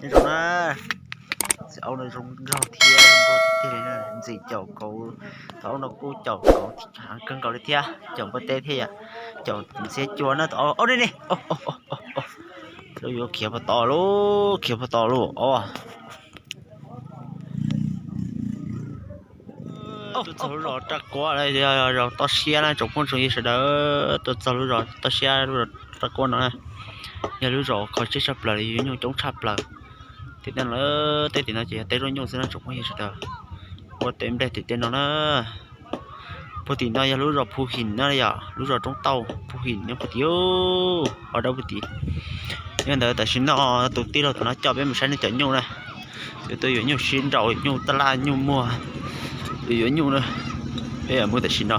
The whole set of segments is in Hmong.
Zoo na, txiv aub no zoo nraug thiab zoo nkauj tiag tiag li na, ntxim caum kauv. Thaum ub no kuj caum kauv heev kawg nkaus li thiab, caum npua teb thiab yom, caum ntxhiab cua na. Aub ne ne, yuav khiav puag tod lauj, khiav puag tod lauj os. Tuaj txog lub zos Raj Kuab, zos toj siab na tsoom phooj tsoom ywg sawv daws. Tuaj txog lub zos toj siab, lub zos Raj Kuab no na, yog lub zos kho siab tshaj plaws li, yuav nyuj coob tshaj plaws. Tim tej no, tej tim no ces yog teb zaub nyuj xwb na tsoom phooj ywg sawv daws. Ua teb nplej tim tej no na. Puag tim no yog lub zos Phu Him na yom, lub zos Roob Tauj Phu Him nyob puag tim, ho dawb puag tim. Yog ntawd tam sim no tus tij laug tom no coj peb mus saib nws cov nyuj na. Yuav tuaj yuav nyuj sib nraus, nyuj taj laj, nyuj muag, yuav yuav nyuj na. Peb mus tam sim no.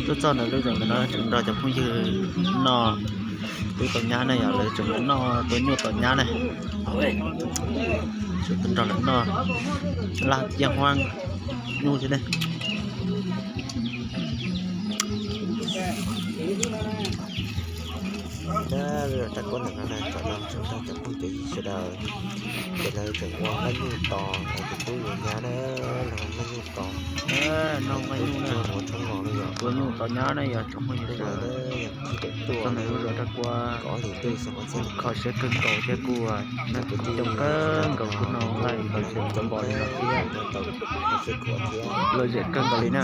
Tuaj txog ntawm lub zos ntawm no tseem nrog cov phooj ywg noj tub tau nyab na yom, lawv tseem noj tua nyuj tau nyab na. Tseem nrog lawv noj laj ciaj huab nyuj thiab ne. Lub zos Raj Kuab ntawm no na, cov no tseem nrog cov phooj cov ywg sawv daws, ces lawv tseem ua nqaij nyuj tos, lawv tus tub yuav nyab na, lawv ua nqaij nyuj tos. Noj nqaij nyuj na, ua tshoob los no yom, tua nyuj tos nyab na yom tsoom phooj ywg sawv daws. Txog ntawm lub zos Raj Kuab, kho siab kawg nkaus thiab kuj coob kawg nkaus kuj noj nqaij kho siab kawg nkaus li no thiab. Lom zem kawg nkaus li na.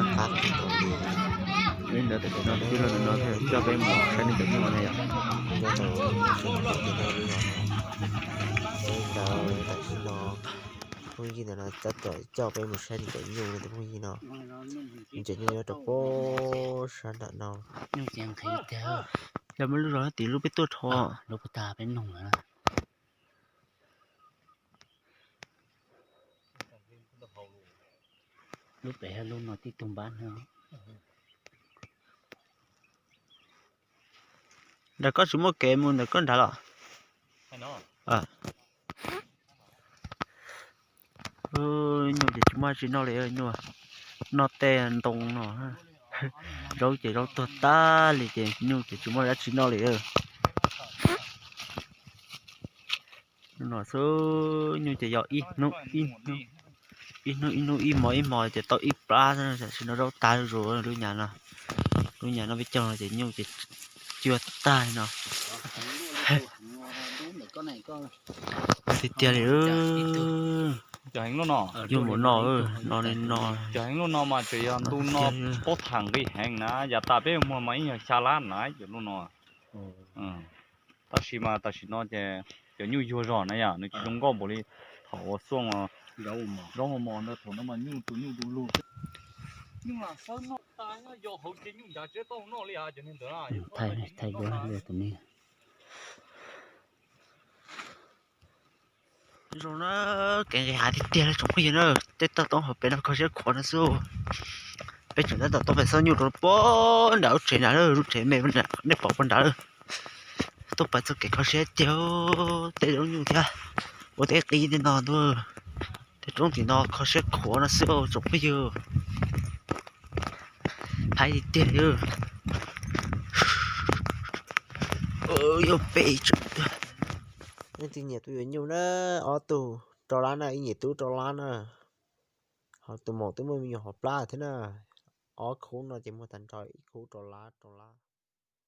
Li ntawd tam sim no tij laug no coj peb mus saib nws cov nyuj na yom. Li ntawd tam sim no phooj ywg ntawm no tab tom coj peb mus saib nws cov nyuj na tus phooj ywg no. Nws cov nyuj nyob rau puag sab nram no. Yog muaj lub zos tim lub peb tuaj rho lub puag ta peb noog lawm. Lub pem lub no tib tug npab no. Nram koj tsis muaj kev mus ntawm koj nrad los? Nyuj ces tsis muaj tsis noj li nyuj, noj tej ntoo no, zaub ces zaub tuag tag li ces nyuj ces tsis muaj dab tsi noj li. No xwb nyuj ces yog ib hnub ib hnub, ib hnub ib hnub ib hmo ib hmo ces tau ib plab xwb, tam sim no zaub tag zuj zus lub nyam no. Lub nyam no peb caug no ces nyuj ces cua tag li no. Tiag tiag li. Cov heev lub no, yog mus no, no li no. Cov heev lub no mas tseem yog ntu no paub tham nqi heev na, yav tas peb muag mas ib nyuag xya lab na cov lub no. Tab sis mas tam sim no ces cov nyuj yuag zog na yom, nws tsis zoo nkauj npaum li thaum uas xuaj zaub mos mos ntawd, thaum no mas nyuj tus nyuj du lug. Nyuj lam xawb noj tas nyob yos hauv ces nyuj ncav tsev tau noj li cov neeg ntawd. Thaij duab tus neeg. Zoo na, kev nqis hav tiag tiag li tsoom phooj ywg na, tej toj roob hauv pes no kho siab khuav no xwb. Peb tseem tab tom tuaj pem xauj nyuj rau puag nram lub tsev nrad, lub tsev me nej pom puag nrad. Tuaj pem txoj kev kho siab tiag, tej zaub nyuj thiab, ua teb qis tej no ntuj. Tej roob tim no kho siab khuav no xwb tsoom phooj ywg. Haib tiag tiag li. Yog peb leej twg nyiam tub yuav nyuj na, ob tug rau lab na, ib nyuag tub rau lab na. Ho tus maum twb muaj me nyuam hauv plab thiab na. Ob khub no ces muag tag nrho ib khub rau lab rau lab.